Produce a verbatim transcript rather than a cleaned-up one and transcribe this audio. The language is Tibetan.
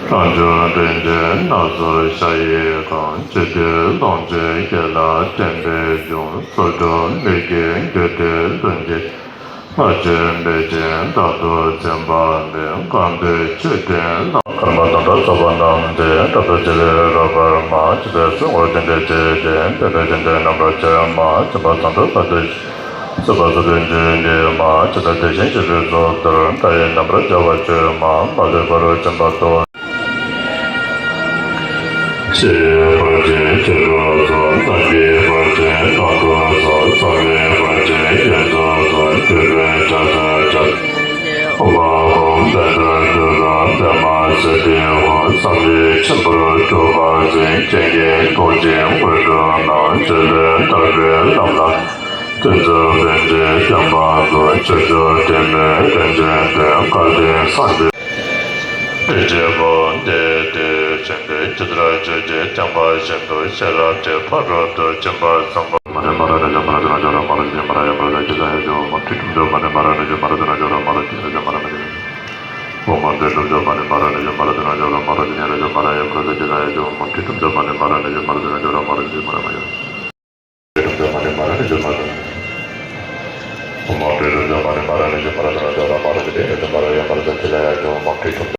རང་བྱུང་རིན་ཆེན་སྣ་ཚོགས་ཤ་ཡི་གང་། འཇིག་རྟེན་ལོངས་སྤྱོད་ཡིད་ལ་བརྟན་པོས་འབྱུང་། སོ་སོར་མི་སྐྱེ་དགེ་འདུན་ལྷུན་གྱིས། ལྷ་ཆོས་འབད་ཅིང་བདག་ཏུ་འཛིན་པ་མེད། གང་འདུལ་མཆོད་རྟེན་ལ། ཀརྨ་དང་ཐོས་བསམ་པ་རྣམས་ཏེ། དགྲ་སྟོབས་ཆེ་བའི་རོ་ཀརྨ། ཇི་ལྟར་གསོན་པོ་དེ་འདྲའི་ཆོས་ཅན། དེ་འདྲ་ཅན་དེ་རྣམ་པར་ཕྱེ་མ། སྦྱིན་པ་ཚངས་པའི་བ་དན། གསོད་པ་གསོད་པའི་འཇིགས་ཉེས་མ། ཇི་ལྟར་དེ་བཞིན་གཤེགས་པའི་གཟུགས་ལྟར། མཐའ་ཡས་རྣམ་པར་རྒྱལ་བར་སྤྱོད་མ། མ་ལུས་པ་རུ་འཛིན་པ་སྟོབས། ཕྱི་ཡི་བར་ཆད་ཕྱི་རུ་སོང་། ནང་གི་བར་ཆད་ནང་དུ་སོང་། གསང་བའི་བར་ཆད་གཡས་སུ་སོང་། གུས་པས་ཕྱག་འཚལ་ཕྱག་ཧཱུྃ་ཧཱུྃ་བཛྲ་ཏུཏྟཱ་པདྨ་སིདྡྷི་ཧཱུྃ། བསམ་ཡས་མཆིམས་ཕུར་གྲུ་པ་འཛིན། གཅན་གཟན་གདོང་ཅན་དབུ་སྐྲོད་ནག། འཇིགས་བློན་ལྟ་བུའི་ལམ་ལ། གདོན་གཟིགས་བེམ་ཆེན་བསྟན་པ་འཛུགས། ཆོས་སྐྱོང་དྲི་མེད་རིན་ཆེན་གདན། བསྐལ་དོན་སངས་རྒྱས་རིན་ཆེན་ཕུང་འདི་དེ་བཞིན་ཏེ། ཇི་ལྟར་ཆོས་ཀྱི་བསྟན་པ་བཞིན་དུ་ཤེས་རབ་ཀྱི་ཕ་རོལ་ཏུ་ཕྱིན་པར་བསམ་པ། མ་ཎི་མ་ར་ཎི་ཇོ་མ་ར་ཛ་ན་ཇོ་ར་མ་ར་ཛ་ནི་མ་ར་ཡ་མ་ར་ཛ་ཇི་ལ་ཡ་ཇོ་མ་ཏྲི་ཏུམ་ཇོ། མ་ཎི་མ་ར་ཎི་ཇོ་མ་ར་ཛ་ན་ཇོ་ར་མ་ར་ཛ་ཇི་ལ་ཇོ་མ་ར་མ་ཇི་ལ་ཇོ། ཨོཾ་མ་ཏྲི་ཏུམ་ཇོ། མ་ཎི་མ་ར་ཎི་ཇོ་མ་ར་ཛ་ན་ཇོ་ར་མ་ར་ཛ་ནི་ར་ཇོ་མ་ར་ཡ་མ་ར་ཛ་ཇི་ལ་ཡ་ཇོ་མ་ཏྲི་ཏུམ་ཇོ། མ་ཎི་མ་ར་ཎི་ཇོ་མ་ར་ཛ་ན་ཇོ་ར་མ་ར་ཛ་ཇི་མ་ར་མ་ཇོ། ཏྲི་ཏུམ་ཇོ། མ་ཎི་མ་ར་ཎི་ཇོ་མ་ར་ཛ་ན་ཇོ། ཨོཾ་མ་ཏྲི་ཏུམ་ཇོ། མ་ཎི་མ་ར་ཎི་ཇོ་མ་ར་ཛ་ན་ཇོ་ར་མ་ར་ཛ་ནི་ར་ཇོ་མ་ར་ཡ་མ་ར་ཛ་ཇི་ལ་ཡ་ཇོ་མ་ཏྲི་ཏུམ་ཇོ།